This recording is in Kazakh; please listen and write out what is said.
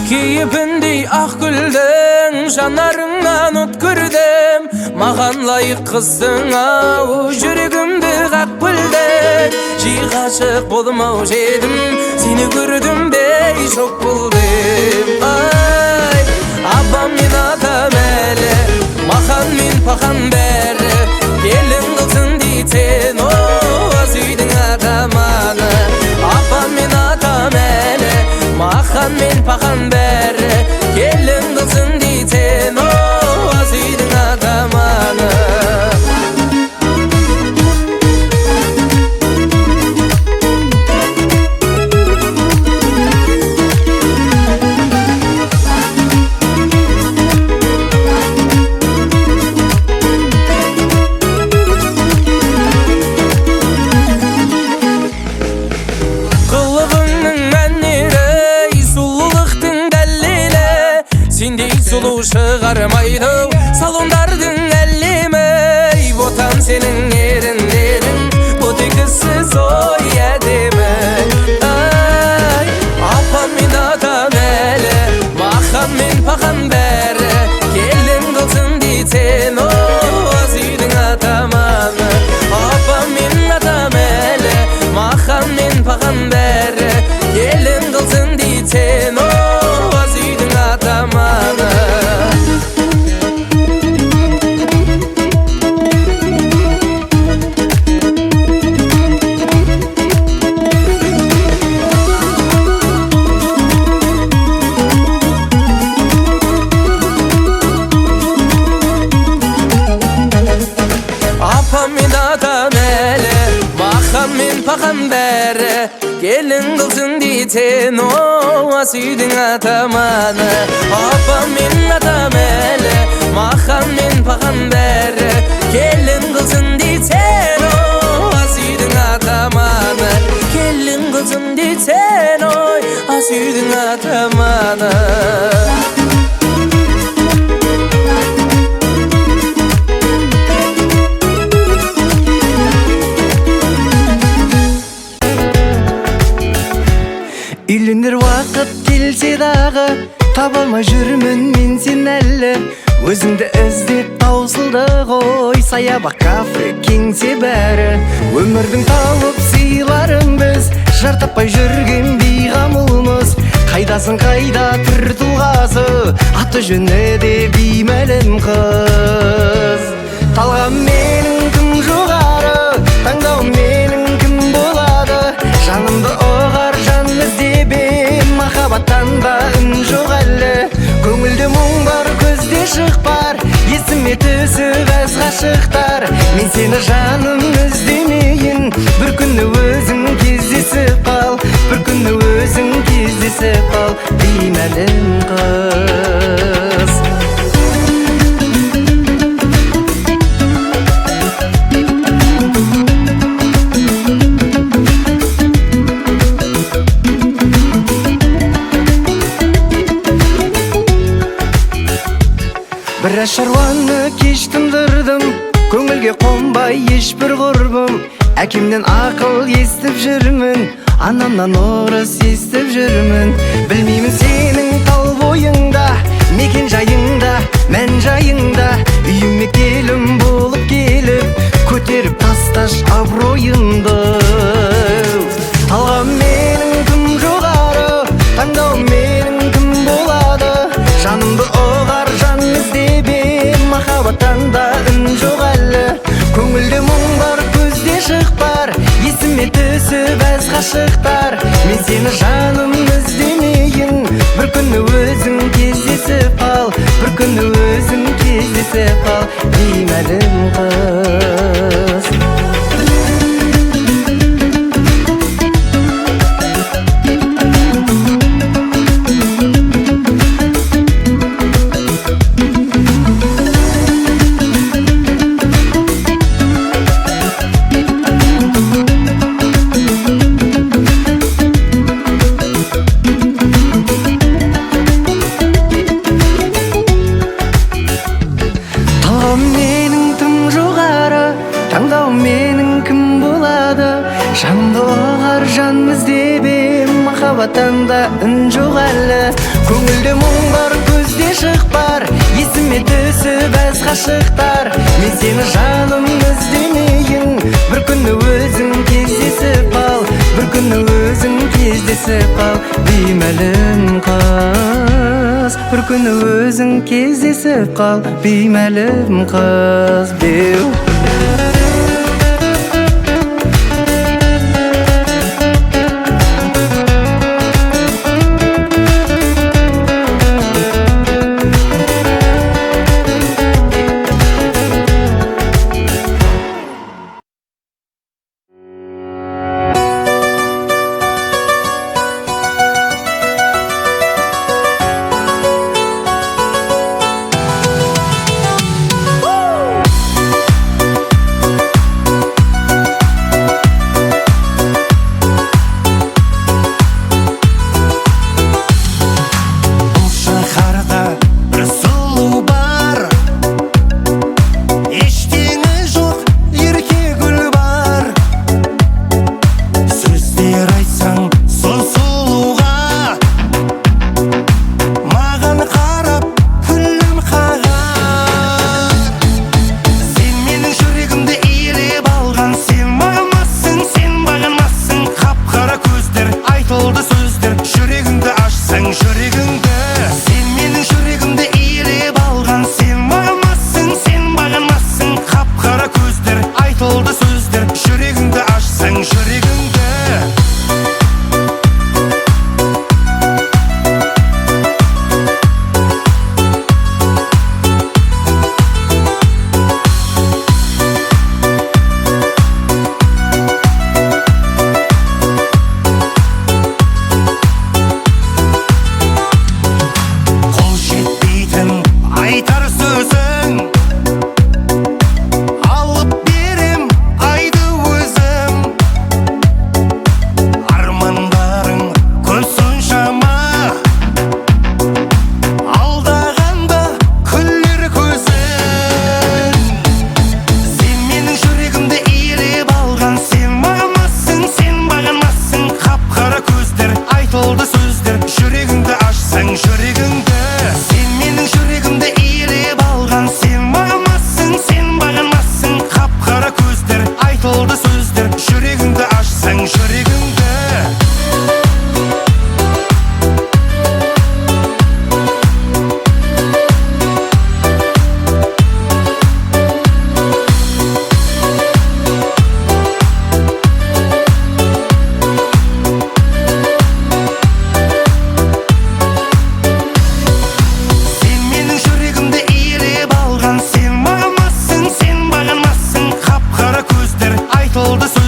Кейіпіндей ақ гүлдің жанарыңнан от көрдім. Маған лайық қызсың ау, жүрегімді қақ бөлдің. Жиі ғашық болмау едім, сені көрдім де шок болдым. Ай, апам мен атам әлі, махан мен пахан бәрі келін қылсын дейтін, о, аз үйдің атаманы. Апам мен атам әлі, махан мен пахан бәрі келін қылсын дейтін, о, аз үйдің атаманы. Қылығыңның мәнері, сұлулықтың дәлелі, сендей сұлу шығармайды салондардың әлемі. Ботам сенің еріндерің, ботекісіз ой әдемі. Ай, апам мен атам әлі, махан мен пахан бәрі келін қылсын дейтін, о, аз үйдің атаманы. Апам мен атам әлі, махан мен пахан бәрі келін қылсын дейтін, о, аз үйдің атаманы. Апам мен атам әлі, махан мен пахан бәрі келін қылсын дейтін, о, ас үйдің атаманы. Апам мен атам әлі, махан мен пахан бәрі келін қылсын дейтін, о, ас үйдің атаманы. Келін қылсын дейтін, ой, ас үйдің атаманы. Үйленер уақыт келсе дағы, таба алмай жүрмін мен сені әлі. Өзіңді іздеп таусылды ғой саябақ, кафе, кеңсе бәрі. Өмірдің тауып сыйларын біз жар таппай жүрген бейғамылмыз. Қайдасың, қайда түр тұлғасы, аты жөні де беймәлім қыз. Талғам менің кім жоғары, таңдауым менің кім болады. Жанымды ұғар жан іздеп ем, махаббаттан да үн жоқ әлі. Көңілде мұң бар, көзде шық бар, есіме түсіп әз ғашықтар. Мен сені жаным іздемейін, бір күні өзің кездесіп қал, бір күні өзің кездесіп қал, беймәлім қыз. Біраз шаруаны кеш тындырдым, көңілге қонбай ешбір құрбым. Әкемнен ақыл естіп жүрмін, анамнан ұрыс естіп жүрмін. Білмеймін сенің тал бойыңда, мекен жайыңда, мән жайыңда. Үйіме келін болып келіп, көтеріп тасташ абыройымды. Талғам менің кім жоғары, таңдауым менің кім болады. Жанымды ұғар жан іздеп ем, махаббаттан да үн жоқ әлі. Көңілде мұң бар, көзде шық бар, есіме түсіп әз ғашықтар. Мен сені жаным іздемейін, бір күні өзің кездесіп қал, бір күні өзің кездесіп қал, беймәлім қыз. менің кім болады? Жанымды ұғар жан іздеп ем, махаббаттан да үн жоқ әлі. Көңілде мұң бар, көзде шық бар, есіме түсіп әз ғашықтар. Мен сені жаным іздемейін, бір күні өзің кездесіп қал, бір күні өзің кездесіп қал, беймәлім қыз. Бір күні өзің кездесіп қал, беймәлім қыз беу. Айтылды.